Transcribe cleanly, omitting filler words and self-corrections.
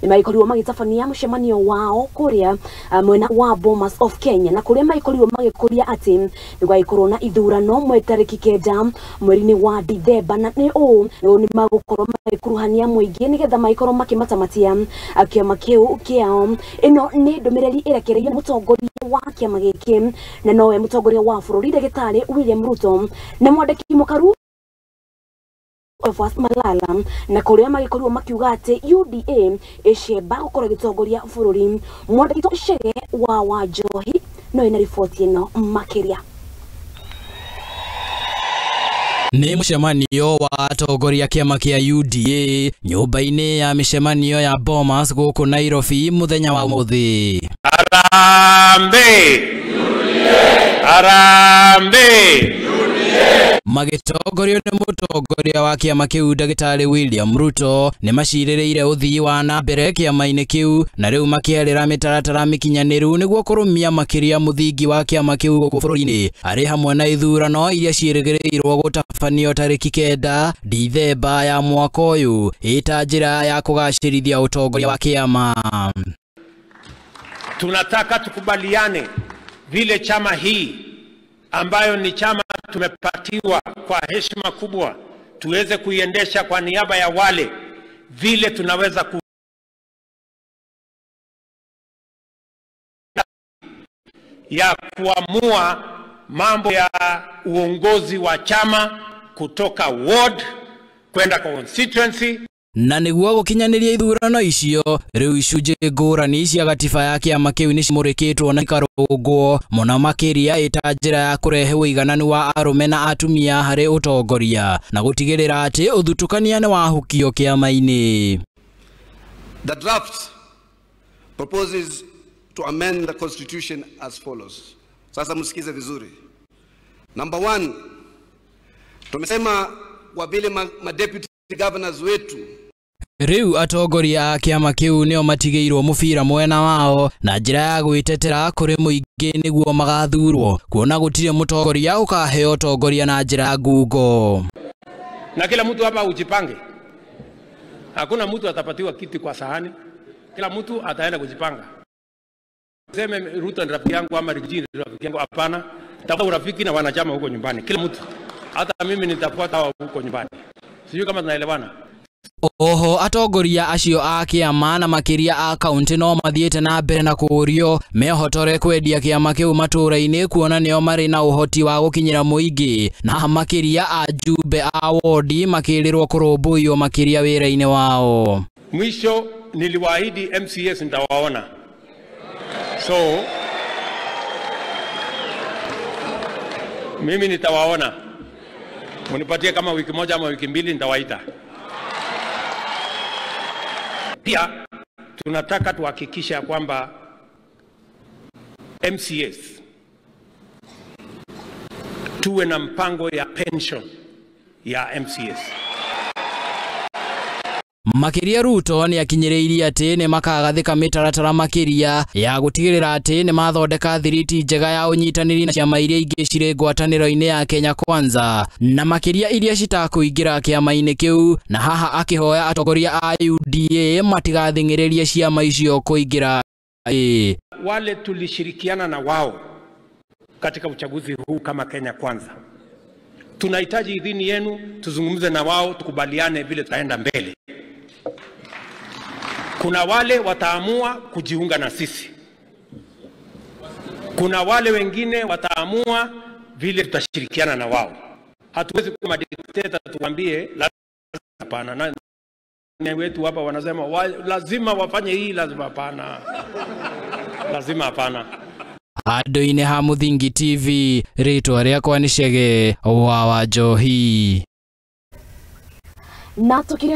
Nĩ magĩkorirwo magĩtabania mũcemanio wao kũrĩa mwena wa Bomas of Kenya, na kũrĩa magĩkorirwo magĩkũria atĩ nĩ gwagĩkorwo na ithurano mweri tarĩki 9 mweri-inĩ wa Dithemba, na nĩ ũũ nĩ magũkorwo magĩkuruhania mũingĩ nĩgetha magĩkorwo makĩmatamatia kĩama kĩu kĩao. Ĩno nĩ ndũmĩrĩri ĩrekereirio mũtongoria wa kĩama gĩkĩ na nowe mũtongoria wa bũrũri ndagĩtarĩ William Ruto na mwandĩki mũkaru Elphas Malala, na kũrĩa magĩkorirwo makiuga atĩ UDA ĩcemba gũkorwo ĩgĩtongoria bũrũri. Mwandĩki Chege wa Wanjohi no ĩna riboti ĩno makĩria. Nĩ mũcemanio wa atongoria kĩama kĩa UDA nyũmba-inĩ ya mĩcemanio ya Bomas gũkũ Nairobi mũthenya wa ũmũthĩ. Harambee! Harambee! Magĩtongorio nĩ mũtongoria wa kĩama kĩu ndagĩtarĩ William Ruto nĩ macirĩrĩire ũthii wa na mbere kĩama-inĩ kĩu, na rĩu makĩarĩra mĩtaratara mĩkinyanĩru nĩguo kũrũmia makĩria mũthingi wa kĩama kĩu gũkũ bũrũri-inĩ, arĩ hamwe na ithurano iria ciĩrĩgĩrĩirwo gũtabanio tarĩki 9 Dithemba ya mwaka ũyũ ĩta njĩra ya kũgacĩrithia ũtongoria wa kĩama. Tunataka tukubaliane vile chama hii ambayo ni chama tumepatiwa kwa heshima kubwa tuweze kuiendesha kwa niaba ya wale, vile tunaweza ya kuamua mambo ya uongozi wa chama kutoka ward kwenda kwa constituency. Na nĩguo gũkinyanĩria ithurano icio rĩu icunjĩ ngũrani cia gatiba ya kĩama kĩu nĩcimũrĩkĩtwo na ikarũngwo mũno makĩria ĩta njĩra ya kũrehe ũigananu wa arũme na atumia harĩ ũtongoria na gũtigĩrĩra atĩ ũthutũkania nĩ wahukio kĩama-inĩ. The draft proposes to amend the constitution as follows. Sasa msikize vizuri. Number 1, tumesema kwa vile ma deputy governors wetu. Rĩu atongoria a kĩama kĩu nĩo matigĩirwo mũbira mwena wao na njĩra ya gwĩtetera kũrĩ mũingĩ nĩguo magathurwo, kuona gũtirĩ mũtongoria ũkaheo ũtongoria na njĩra ya ngungo. Na kila mtu hapa ujipange. Hakuna mtu atapatiwa kiti kwa sahani. Kila mtu ataenda kujipanga. Sema Ruto ni rafiki yangu ama Rigiji ni rafiki yangu, hapana. Tafuta urafiki na wanachama huko nyumbani. Kila mtu. Hata mimi nitafuata huko nyumbani. Sijui kama tunaelewana. Oho atongoria acio a kĩama na makĩria a kaunti no mathiĩte na mbere na kũũrio mehotore kwendia kĩama kĩu matũũra-inĩ, kuona nĩo marĩ na ũhoti wa gũkinyĩra mũingĩ, na makĩria ajumbe a wodi makĩrĩrwo kũrũmbũiyo makĩria wĩra-inĩ wao. Mwisho niliwaahidi MCS nitawaona. So mimi nitawaona. Unipatie kama wiki moja ama wiki mbili nitawaita. Pia tunataka tuhakikishe ya kwamba MCS tuwe na mpango ya pension ya MCS. Makĩria Ruto nĩ akinyĩrĩirie atĩ nĩ makagathĩka mĩtaratara makĩria ya gũtigĩrĩra atĩ nĩ mathondeka thiriti njega ya ũnyitanĩri na ciama iria ingĩ cirĩ ngwatanĩro-inĩ ya Kenya Kwanza, na makĩria iria citakũingĩra kĩama-inĩ kĩu, na haha akĩhoya atongoria a UDA matigathing'ĩrĩrie ciama icio kũingĩra. Wale tulishirikiana na wao katika uchaguzi huu kama Kenya Kwanza, tunahitaji idhini yenu, tuzungumze na wao, tukubaliane vile tutaenda mbele. Kuna wale wataamua kujiunga na sisi. Kuna wale wengine wataamua vile tutashirikiana na wao. Hatuwezi kuwa madikteta tuambie hapana. Na wetu hapa wanasema lazima wafanye hii, lazima hapana. Lazima hapana. Andũ-inĩ ha Mũthingi TV, rĩtwa rĩakwa nĩ Chege wa Wanjohi. Na tukire